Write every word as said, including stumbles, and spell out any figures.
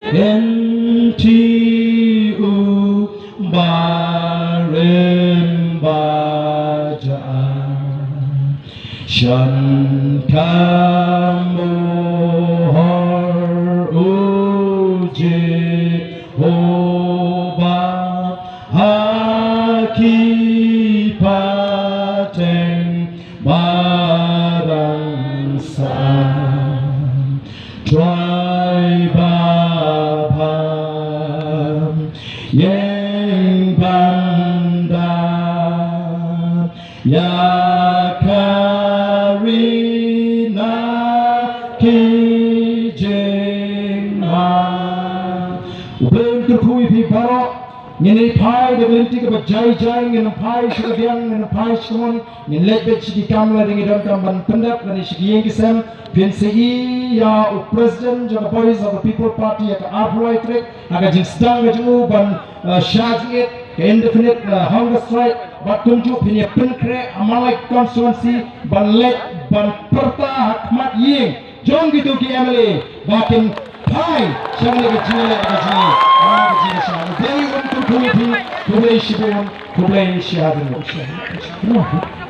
Enti u barim ba ja shan ka mohor u Jehobah ha ki pateng ba dang sah. Trai ba bha ïeng ban da ïa ka ri na ki jingma. U Blei un kyrkhu ïa phi baroh. Ngin ïa phai da ka lynti kaba jai jai, ngin phai sha ka biang, ngin phai sha ka mon, ngin leit beit sha ki kam lada ngi donkam ban pyndep lane sha ki ïing ki sem. Phin sa ïohi ïa u president jong ka Voice of the People Party ïa ka arphew lai tarik ha ka jingsdang ka jong u ban, uh, shah jingit, ka indefinite, uh, hunger strike, bad kumjuh phin ïa pynkhreh ha man la ki constituency ban leit ban pyrta ha khmat ïing jong kito ki M L A ba kin phai sha kane ka jingïaleh ka jong ngi. Ah, ka jingïaleh. Khublei shibun, khublei shibun, khublei shibun.